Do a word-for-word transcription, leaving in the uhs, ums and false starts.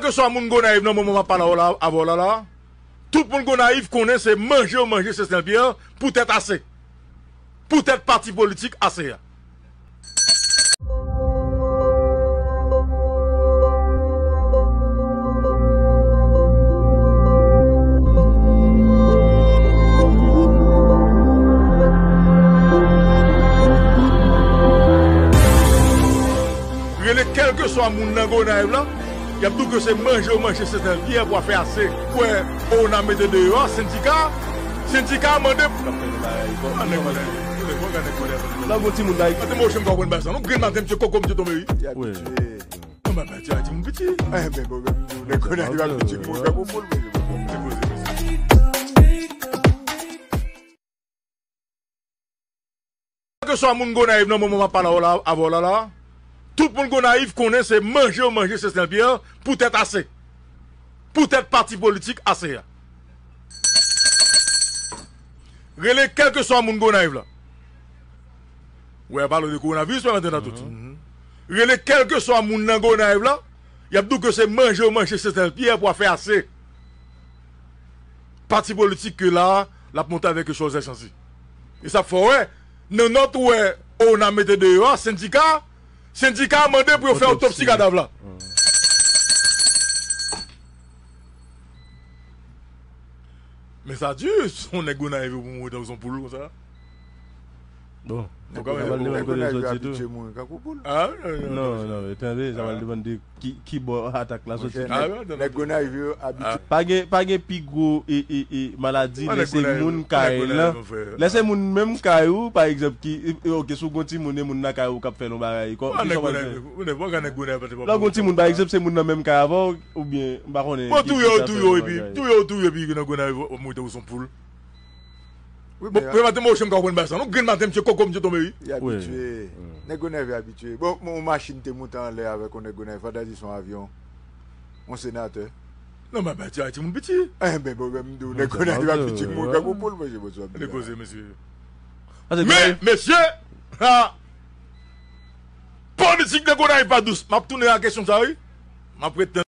Kèlkeswa moun Gonayiv nan moman m ap pale avè w la, avè w la, la, tout moun Gonayiv konnen se manje yo manje Sesnel Pierre poutèt ase. Poutèt pati politik ase a. Rele kèlkeswa moun nan Gonayiv la, y ap di w ke se manje yo manje Sesnel Pierre pou afè ase. Kwè, ona mete deyò, sendika, sendika mande. Lòk yon timoun bay. Mande mwen chen m ka konn bay sa. Nou grenn maten, misye koko, misye tonbe, wi. Wi. Non, men, men, ti, ti moun piti. Eh, ben, bon, ben, nèg Gonayiv la piti, moun ka pou poul, men. Kèlkeswa moun Gonayiv nan moman m ap pale avè w la, avè w la, la, tout moun Gonayiv konnen se manje yo manje Sesnel Pierre poutèt ase. Poutèt pati politik ase a. Rele kèlkeswa moun Gonayiv la. Wè, pale de kowonaviris, wè, nan tout. Rele kèlkeswa moun nan Gonayiv la, y ap di w ke se manje yo manje Sesnel Pierre pou afè ase. Pati politik ke la a, l ap monte avèk Charles Chancy. E sa fè w wè, nan nòt ou wè ona mete deyò a, sendika, sendika a mande pou yo fè otopsi kadav la. Men sa di, se yon nèg Gonayiv pou mouri tankou se yon poul konsa. Bon. Ou ka wè, nèg Gonayiv yo abitye mouri kankou poul. Ah, non, non, non, non, tande, sa pral depann de ki, ki bò atak la soti. Nèg Gonayiv yo abitye. Pa gen, pa gen pi gwo e, e, e, maladi lè se moun kay lan. Lè se moun menm kay ou, pa egzanp, ki, e, e, ok, si w gon timoun e moun nan kay ou k ap fè l yon bagay, kò, ki sa w pral fè? Lè w gon timoun, pa egzanp, se moun nan menm kay avè w, oubyen, m pa konnen. Bon, touye w, touye w, epi, touye w, touye, epi nan Gonayiv, w ap moute ou se yon poul. Wi, bon, men, premye maten, mwen, m ka konprann bagay sa. Nou grenn maten, misye koko, misye tonbe, wi. Li abitye. Nèg Gonayiv abitye. Bon, yon machin te moute anlè avèk yon nèg Gonayiv, fò ta di se yon avyon. Yon senatè. Non, men, men, ti, ti moun piti. Eh, ben, bon, ben, m di w, nèg Gonayiv abitye mouri kankou poul, mesye, bonjou. Nèg koze, mesye. Men, mesye, ha, politik nan Gonayiv pa dous. M ap tounen a kesyon sa, wi. M ap ret